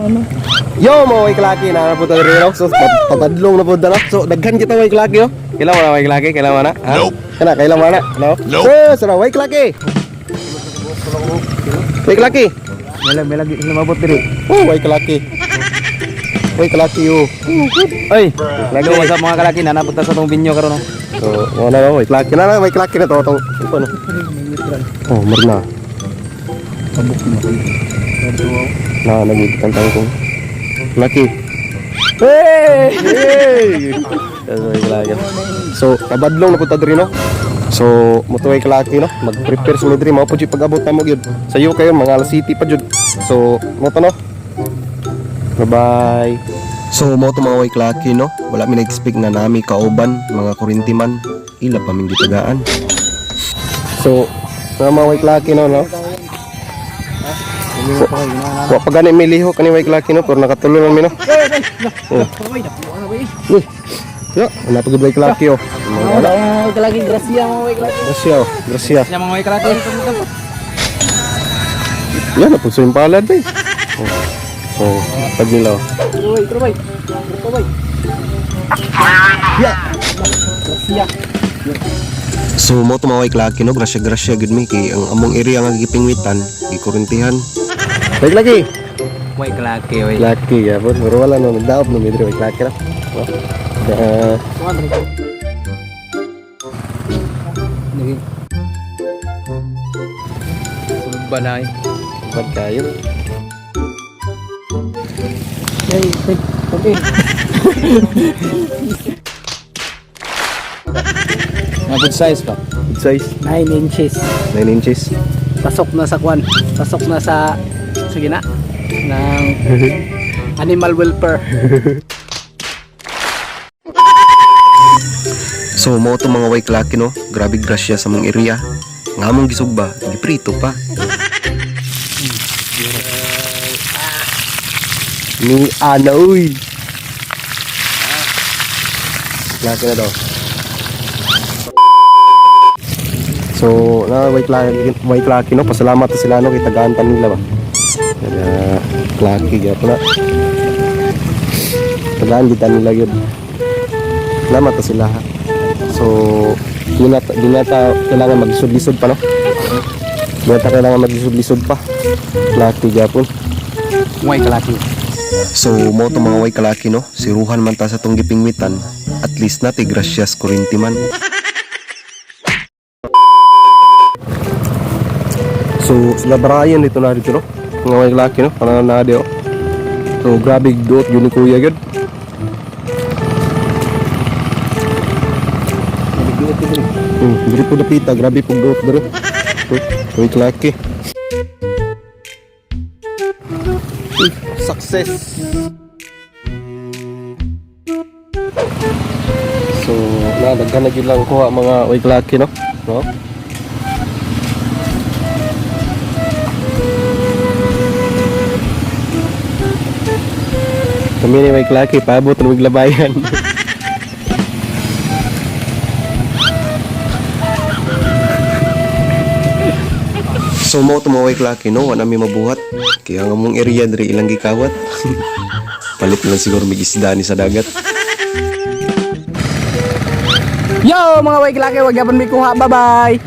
Ano? Yo, mga way klaki na po tayo rin, no? So, pabadlong na po na. So, daghan kita way klaki, oh. Kailan mo na way klaki? Kailan mo na? Ha? Nope. Kana, kailan mo na? No? Nope. So, sara, way klaki. Way klaki. Melag melag lumabot diri. Oh, way klaki. Way klaki, oh. Oy, hello, what's up, mga kalaki? Nanapunta sa tong binyo karon, no. So, wala na, way klaki na na, way klaki na to. Itong, ito, no? Oh, marna. Tabok na ko. Na, nagigitang ko. Klaki. Hey! Hey! Way klaki. So, kabadlong na punta diri, no? So, mutuway kalaki, no? Mag-prepare sa diri, mao po jud pag-abot na mo gyud. Sa iyo kayo mga alas city pa jud. So, mo to, no? Bye-bye. So mo to, mga way klaki, no. Wala mi na-expect na nami kauban mga kurinti man. Ila pa ming gitagaan. So, mga way klaki, no, no? Wa pa gani may lihok kani way klaki, no, pero nakatulo lang mi, no. Oh. Uy. Ya, wala pa gud way klaki, oh. Mga wala. Kalaki, grasya mga way kalaki. Grasya, oh. Grasya. Siya mga way kalaki. Yan, napunso yung palad, eh. Oh. Oh, pag nila, oh. Uy, trubay. Trubay. Ya. Grasya. So mo to, mga way klaki, no, grasya grasya gud mi kay ang among area nga gipingwitan gikurintihan. Way klaki. Way kalaki, way. Laki ya pun, pero wala no, nagdaop no, medyo way klaki na. Oh. Da, Sulod ba na eh? bad kayo. Hey, hey, okay. Mga good size pa. Good size, 9 inches. 9 inches. Pasok na sa kwan. Pasok na sa, sige na, ng animal welfare. So mo to, mga way klaki, no, grabe grasya sa among area. Nga among gisugba, giprito pa. Ni ana uy. Klaki na daw. So, na way klaki, no. Pasalamat na sila no kay tagaan ta nila ba. Kaya klaki gyapon na. Tagaan gid ta nila gyud. Salamat na sila ha. So, di na ta kailangan maglisod-lisod pa, no. Di na ta kailangan maglisod-lisod pa. Klaki gyapon. Way kalaki. So mo to, mga way kalaki, no, siruhan man ta sa tong gipingwitan. At least nati grasyas kurinti man. So, sila Brian dito na dito, no? Mga may laki, no? Parang na di, oh. So, grabe duot yun ni Kuya, gyud. Diri po dapita, grabe po duot diri. Uy, laki. Uy, success! So, na, daghan na gyud lang kuha mga uy laki, no? No? Kami ni Mike Lucky, paabot ng maglabayan. So mo to, mga way klaki, no, wala mi mabuhat. Kaya ang among area diri ilang gikawat. Palit na lang siguro mig isda ni sa dagat. Yo, mga way kalaki, wag yapon may kuha. Bye-bye!